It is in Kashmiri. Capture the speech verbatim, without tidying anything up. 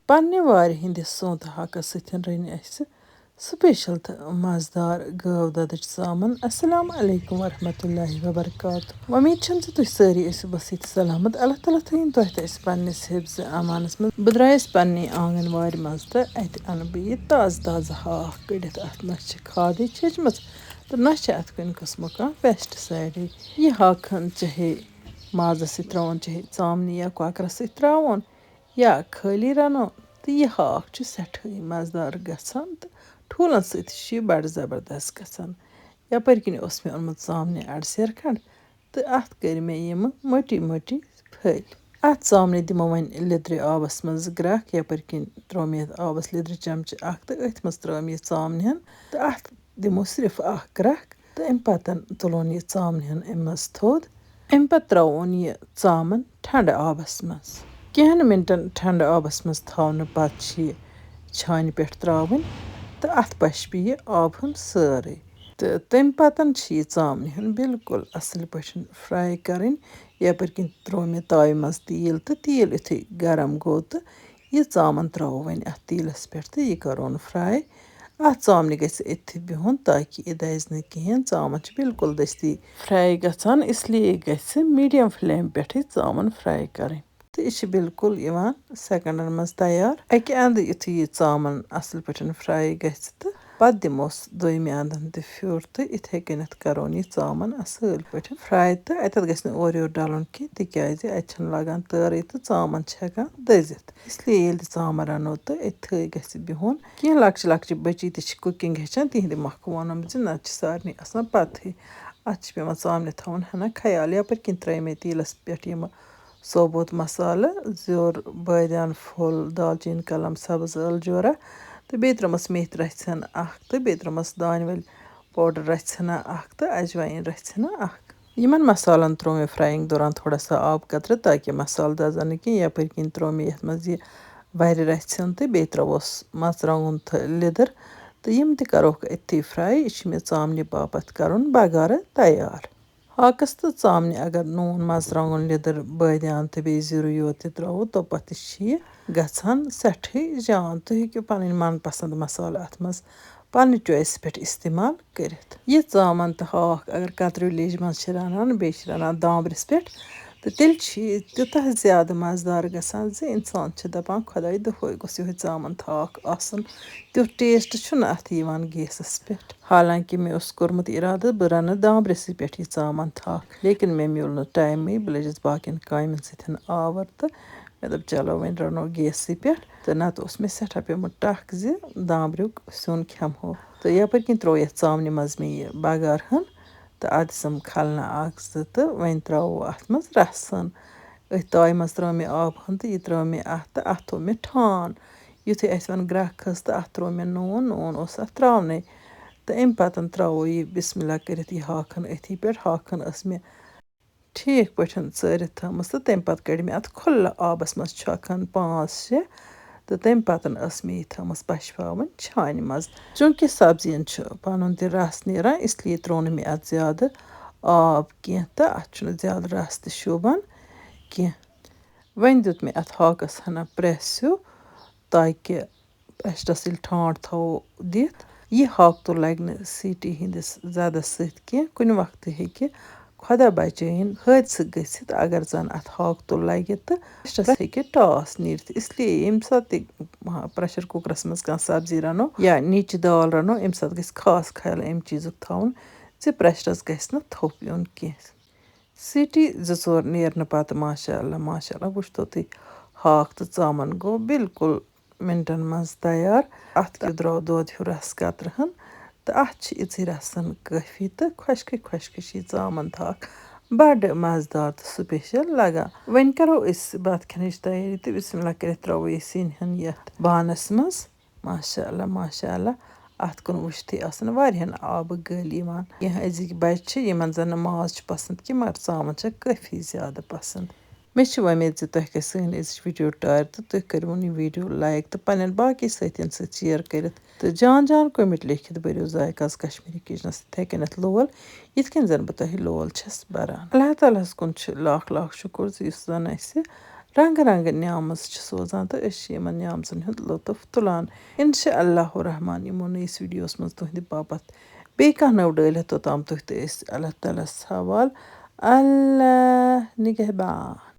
پننہِ وارِ ہٕنٛدِس سونتہٕ ہاکس سۭتۍ رٔنۍ اسہِ سپیشل تہٕ مزٕدار گٲو دۄدٕچ ژامن۔ السلام علیکم ورحمۃ اللہ وبرکاتہ۔ وۄمید چھم زِ تُہۍ سٲری ٲسِو بس ییٚتہِ سلامت۔ اللہ تعالیٰ تھٲیِن تۄہہِ تہٕ اَسہِ پننِس حفظ امانس منٛز۔ بہٕ درٛایس پننہِ آنگن وارِ منٛز تہٕ اتہِ انہٕ بہٕ یہِ تازٕ تازٕ ہاکھ کٔڑِتھ۔ اتھ نہ چھِ کھادٕے چھٔجمٕژ تہٕ نہ چھِ اتھ کُنہِ قٕسمُک کانٛہہ پیسٹسایڈٕے۔ یہِ ہاکھ ہن چاہے مازس سۭتۍ ترٛاوُن، چاہے ژامنہِ یا کۄکرس سۭتۍ ترٛاوُن، یا خٲلی رَنو، تہٕ یہِ ہاکھ چھُ سٮ۪ٹھٲے مَزٕدار گژھان تہٕ ٹھوٗلَن سۭتۍ چھُ یہِ بَڑٕ زبردست گژھان۔ یَپٲرۍ کِنۍ اوس مےٚ اوٚنمُت ژامنہِ اَڑٕ سیرِ کھنٛڈ تہٕ اَتھ کٔرۍ مےٚ یِمہٕ مٔٹی مٔٹی پھٔلۍ۔ اَتھ ژامنہِ دِمو وۄنۍ لیٚدرِ آبَس منٛز گرٛٮ۪کھ۔ یَپٲرۍ کِنۍ ترٛوو مےٚ یَتھ آبَس لیٚدرِ چمچہٕ اَکھ تہٕ أتھۍ منٛز ترٛٲو مےٚ یہِ ژامنہِ ہن تہٕ اَتھ دِمو صرف اَکھ گرٛٮ۪کھ۔ تہٕ اَمہِ پَتہٕ تُلون یہِ ژامنہِ ہن اَمہِ منٛز تھوٚد۔ اَمہِ پَتہٕ ترٛاوون یہِ ژامَن ٹھنٛڈٕ آبَس منٛز۔ کینٛہَن مِنٹَن ٹھنٛڈٕ آبَس منٛز تھاونہٕ پَتہٕ چھِ یہِ چھانہِ پٮ۪ٹھ ترٛاوٕنۍ تہٕ اَتھ پَشپہِ یہِ آب ہن سٲرٕے۔ تہٕ تَمہِ پَتہٕ چھِ یہِ ژامنہِ ہن بالکل اَصٕل پٲٹھۍ fry کَرٕنۍ۔ یَپٲرۍ کِنۍ ترٛوو مےٚ تاوِ منٛز تیٖل تہٕ تیٖل یُتھُے گرم گوٚو تہٕ یہِ ژامَن ترٛاوو وۄنۍ اَتھ تیٖلَس پٮ۪ٹھ تہٕ یہِ کَرون fry۔ اَتھ َژامنہِ گژھِ أتھی بِہُن تاکہِ یہِ دَزِ نہٕ کِہیٖنۍ۔ ژامَن چھِ بالکل دٔستی fry گژھان، اس لیے گژھِ medium flame پٮ۪ٹھٕے ژامَن fry کَرٕنۍ۔ تہٕ یہِ چھِ بالکل یِوان سیکنڈَن منٛز تیار۔ اَکہِ اَندٕ یُتھُے یہِ ژامَن اَصٕل پٲٹھۍ fry گژھِ تہٕ پَتہٕ دِموس دوٚیمہِ اَندَن تہِ پھیُر تہٕ یِتھَے کٔنٮ۪تھ کَرون یہِ ژامَن اَصٕل پٲٹھۍ fry تہٕ اَتٮ۪تھ گژھِ نہٕ اورٕ یورٕ ڈَلُن کینٛہہ، تِکیٛازِ اَتہِ چھَنہٕ لَگان تٲرٕے تہٕ ژامَن چھِ ہٮ۪کان دٔزِتھ۔ اس لیے ییٚلہِ تہِ ژامَن رَنو تہٕ أتھٕے گژھِ بِہُن۔ کینٛہہ لۄکچہِ لۄکچہِ بٔچی تہِ چھِ cooking ہیٚچھان، تِہِنٛدِ مۄکھٕ ووٚنُم زِ نَتہٕ چھِ سارنٕے آسان پَتہٕے۔ اَتھ چھِ پٮ۪وان ژامنہِ تھاوُن ہَنا خیال۔ یَپٲرۍ کِنۍ ترٛٲے مےٚ تیٖلَس پٮ۪ٹھ یِم ثوبوٗت مصالہٕ، زیُر، بٲدیان پھوٚل، دالچیٖن کَلَم، سَبٕز ٲلہٕ جورہ تہٕ بیٚیہِ ترٛٲومَس میتھِ رَژھِ ہَن اَکھ تہٕ بیٚیہِ ترٛٲومَس دانہِ وَلہِ powder رَژھِ ہَنا اَکھ تہٕ اجوایِن رَژھِ ہَنا اَکھ۔ یِمَن مصالَن ترٛوو مےٚ frying دوران تھوڑا سا آب قطرٕ تاکہِ مصالہٕ دَزَن نہٕ کینٛہہ۔ یَپٲرۍ کِنۍ ترٛوو مےٚ یَتھ منٛز یہِ وَرِ رَژھِ ہَن تہٕ بیٚیہِ ترٛٲووس مَرژٕوانٛگُن تہٕ لیٚدٕر تہٕ یِم تہِ کَروکھ أتھی fry۔ یہِ چھِ مےٚ ژامنہِ باپَتھ کَرُن بَگارٕ تیار۔ ہاکَس تہٕ ژامنہِ اگر نوٗن، مَرژٕوانٛگُن، لیٚدٕر، بٲدیان تہٕ بیٚیہِ زیُرٕ یوت تہِ ترٛاوو، توٚپَتھ تہِ چھِ یہِ گژھان سٮ۪ٹھٕے جان۔ تُہۍ ہیٚکِو پَنٕنۍ من پسنٛد مصالہٕ اَتھ منٛز پننہِ choice پٮ۪ٹھ استعمال کٔرِتھ۔ یہِ ژامَن تہٕ ہاکھ اگر کتریو لیٚجہِ منٛز چھِ رنان، بیٚیہِ چھِ رنان دامبرِس پٮ۪ٹھ، تہٕ تیٚلہِ چھُ یہِ تیوٗتاہ زیادٕ مزٕدار گژھان زِ انسان چھُ دپان، خۄداے، دۄہے گوٚژھ یِہوٚے ژامَن تہٕ ہاکھ آسُن۔ تیُتھ taste چھُنہٕ اَتھ یِوان gasس پٮ۪ٹھ۔ حالانکہ مےٚ اوس کوٚرمُت ارادٕ بہٕ رنہٕ دامبرِسٕے پٮ۪ٹھ یہِ ژامَن تہٕ ہاکھ، لیکن مےٚ میوٗل نہٕ ٹایمٕے، بہٕ لٔجِس باقین کامٮ۪ن سۭتۍ آوُر تہٕ مےٚ دوٚپ، چلو، وۄنۍ رَنو gasسٕے پٮ۪ٹھ۔ تہٕ نَتہٕ اوس مےٚ سٮ۪ٹھاہ پیوٚمُت ٹَکھ زِ دامبریُک سیُن کھٮ۪مہو۔ تہٕ یَپٲرۍ کِنۍ ترٛوو یَتھ ژامنہِ منٛز مےٚ یہِ بَگار ہن تہٕ اَتھ دِژٕم کھَلنہٕ اَکھ زٕ تہٕ وۄنۍ ترٛاوو اَتھ منٛز رَس ہن۔ أتھۍ تاوِ منٛز ترٛٲو مےٚ آب ہن تہٕ یہِ ترٛٲو مےٚ اَتھ تہٕ اَتھ تھوٚو مےٚ ٹھان۔ یُتھُے اَسہِ وۄنۍ گرٛٮ۪کھ کھٔژ تہٕ اَتھ ترٛوو مےٚ نوٗن، نوٗن اوس اَتھ ترٛاونَے۔ تہٕ اَمہِ پَتہٕ ترٛاوو یہِ بِسمِ اللہ کٔرِتھ یہِ ہاکھ ہن أتھی پٮ۪ٹھ۔ ہاکھ ہن ٲس مےٚ ٹھیٖک پٲٹھۍ ژٲرِتھ تھٲومٕژ تہٕ تَمہِ پَتہٕ کٔڑۍ مےٚ اَتھ کھُلہٕ آبَس منٛز چھۄکھ ہن پانٛژھ شےٚ تہٕ تَمہِ پَتہٕ ٲس مےٚ یہِ تھٲومٕژ پَشپاوٕنۍ چھانہِ منٛز۔ چوٗنٛکہِ سبزی یَن چھُ پَنُن تہِ رَس نیران، اس لیے ترٛوو نہٕ مےٚ اَتھ زیادٕ آب کینٛہہ تہٕ اَتھ چھُنہٕ زیادٕ رَس تہِ شوٗبان کینٛہہ۔ وۄنۍ دیُت مےٚ اَتھ ہاکَس ہنا press ہیوٗ، تاکہِ pressرَس ییٚلہِ ٹھانٛڈ تھاوو دِتھ، یہِ ہاکہٕ توٚل لَگہِ نہٕ سیٖٹی ہِنٛدِس زَدَس سۭتۍ کینٛہہ۔ کُنہِ وقتہٕ ہیٚکہِ خۄدا بَچٲیِن حٲدثہٕ گٔژھِتھ، اگر زَن اَتھ ہاکہٕ توٚل لَگہِ تہٕ pressرَس ہیٚکہِ ٹاس نیٖرِتھ۔ اس لیے ییٚمہِ ساتہٕ تہِ pressure cookerس منٛز کانٛہہ سبزی رَنو یا نیٚچہِ دال رَنو، اَمہِ ساتہٕ گژھِ خاص خیال اَمہِ چیٖزُک تھاوُن زِ pressرَس گژھِ نہٕ تھوٚپ یُن کینٛہہ۔ سیٖٹی زٕ ژور نیرنہٕ پتہٕ، ماشاء اللہ، ماشاء اللہ، وٕچھتو تُہۍ، ہاکھ تہٕ ژامَن گوٚو بالکل مِنٹَن منٛز تیار۔ اَتھ تہِ درٛاو دۄد ہیوٗ رَس قطرٕ ہن تہٕ اَتھ چھِ یِژٕے رَسَن کٲفی تہٕ خۄشکٕے خۄشکٕے چھِ یہِ ژامَن تہٕ ہاکھ بَڑٕ مَزٕدار تہٕ special لَگان۔ وۄنۍ کَرو أسۍ بَتہٕ کھٮ۪نٕچ تیٲری تہٕ بسم اللہ کٔرِتھ ترٛاوو یہِ سِنۍ ہن یَتھ بانَس منٛز۔ ماشاء اللہ، ماشاء اللہ۔ اَتھ کُن وٕچھتھٕے آسَن واریاہَن آبہٕ گٔلۍ یِوان۔ کینٛہہ أزِکۍ بَچہِ چھِ، یِمَن زَن نہٕ ماز چھُ پَسنٛد کینٛہہ، مگر ژامَن چھےٚ کٲفی زیادٕ پَسنٛد۔ مےٚ چھِ وۄمید زِ تۄہہِ گژھِ سٲنۍ أزِچ video ٹارِ تہٕ تُہۍ کٔرِوُن یہِ video like تہٕ پنٛنٮ۪ن باقٕے سٲتھیَن سۭتۍ share کٔرِتھ۔ تہٕ جان جان comment لیکھِتھ بٔرِو ذائقہٕ آز کشمیٖری kitchenس یِتھَے کٔنٮ۪تھ لول، یِتھ کٔنۍ زَن بہٕ تۄہہِ لول چھَس بَران۔ اللہ تعالیٰ ہَس کُن چھُ لاکھ لاکھ شُکُر زِ یُس زَن اَسہِ رنٛگہٕ رنٛگہٕ نعمژٕ چھِ سوزان تہٕ أسۍ چھِ یِمَن نعمژَن ہُنٛد لطف تُلان۔ اِنشاء اللہ الرحمن یِمو نٔیِس ویٖڈیوَس منٛز تُہٕنٛدِ باپَتھ بیٚیہِ کانٛہہ نٔو ڈٲلۍ ہٮ۪تھ، توٚتام تُہۍ تہٕ أسۍ۔ اللہ تعالیٰ ہَس حوال۔ اللہ نِگہبان۔